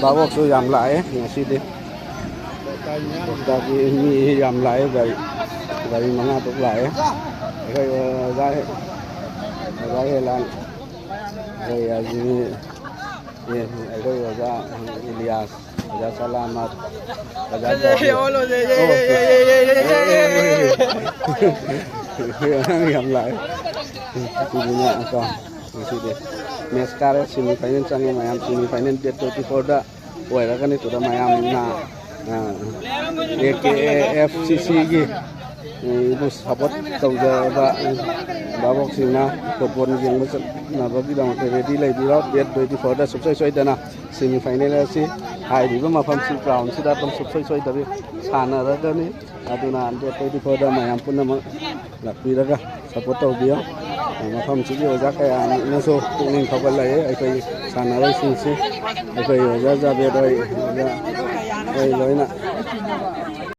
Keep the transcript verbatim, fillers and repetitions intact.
ꯚꯥꯕꯣꯛꯁꯨ ꯌꯥꯝ ꯂꯥꯛꯑꯦ ꯉꯁꯤꯗꯤ꯫ ꯂꯣꯛꯇꯥꯛꯀꯤ ꯃꯤ ꯌꯥꯝ ꯂꯥꯛꯑꯦ, ꯒꯥꯔꯤ, ꯒꯥꯔꯤ ꯃꯉꯥ ꯇꯔꯨꯛ ꯂꯥꯛꯑꯦ꯫ ꯑꯩꯈꯣꯏ ꯑꯣꯖꯥ, ꯑꯣꯖꯥ ꯍꯦꯂꯥꯟ, ꯑꯩꯈꯣꯏ ꯑꯖꯃꯤ, ꯑꯦ, ꯑꯩꯈꯣꯏ ꯑꯣꯖꯥ ꯏꯂꯤꯌꯥꯁ, ꯑꯣꯖꯥ ꯁꯂꯥꯃꯠ, ꯑꯣꯖꯥ ꯖꯥꯕꯤꯔ꯫ ꯑꯣ, ꯑꯉꯥꯡ ꯌꯥꯝ ꯂꯥꯛꯑꯦ꯫ ꯑꯗꯨꯗꯨꯅ ꯀꯣ, ꯉꯁꯤꯗꯤ ꯃꯦꯠꯁ ꯀꯥꯔꯦ, ꯁꯦꯃꯤ ꯐꯥꯏꯅꯦꯜ ꯆꯪꯉꯦ ꯃꯌꯥꯝ꯫ ꯁꯦꯃꯤ ꯐꯥꯏꯅꯦꯜ ꯗꯦꯠ ꯇ꯭ꯋꯦꯟꯇꯤ ꯐꯣꯔꯗ ꯑꯣꯏꯔꯒꯅꯤ꯫ ꯇꯨꯗ ꯃꯌꯥꯝꯅ, ꯑ, ꯑꯦ ꯀꯦ ꯑꯦꯐ ꯁꯤ ꯁꯤꯒꯤ, ꯎꯝ, ꯕꯨ ꯁꯞꯄꯣꯔꯠ ꯇꯧꯖꯕ, ꯎꯝ, ꯚꯥꯕꯣꯛꯁꯤꯡꯅ ꯐꯨꯠꯕꯣꯜ ꯌꯦꯡꯕ ꯆꯠꯅꯕꯒꯤꯗꯃꯛꯇ ꯔꯦꯗꯤ ꯂꯩꯕꯤꯔꯣ꯫ ꯗꯦꯠ ꯇ꯭ꯋꯦꯟꯇꯤ ꯐꯣꯔꯗ ꯁꯨꯡꯁꯣꯏ ꯁꯣꯏꯗꯅ ꯁꯦꯃꯤ ꯐꯥꯏꯅꯦꯜ ꯑꯁꯤ ꯍꯥꯏꯔꯤꯕ ꯃꯐꯝꯁꯤ, ꯒ꯭ꯔꯥꯎꯟꯁꯤꯗ ꯑꯗꯨꯝ ꯁꯨꯡꯁꯣꯏ ꯁꯣꯏꯗꯕꯤ ꯁꯥꯟꯅꯔꯒꯅꯤ꯫ ꯑꯗꯨꯅ ꯗꯦꯠ ꯇ꯭ꯋꯦꯟꯇꯤ ꯐꯣꯔꯗ ꯃꯌꯥꯝ ꯄꯨꯝꯅꯃꯛ ꯂꯥꯛꯄꯤꯔꯒ ꯁꯞꯄꯣꯔꯠ ꯇꯧꯕꯤꯌꯣ꯫ ꯃꯐꯝꯁꯤꯒꯤ ꯑꯣꯖꯥ ꯀꯌꯥ ꯑꯃꯅꯁꯨ ꯄꯨꯛꯅꯤꯡ ꯊꯧꯒꯠꯂꯛꯏ ꯑꯩꯈꯣꯏꯒꯤ ꯁꯥꯟꯅꯔꯣꯏꯁꯤꯡꯁꯤ꯫ ꯑꯩꯈꯣꯏ ꯑꯣꯖꯥ ꯖꯥꯕꯦꯗ ꯍꯣꯏ, ꯑꯣꯖꯥ ꯍꯣꯏ ꯂꯣꯏꯅ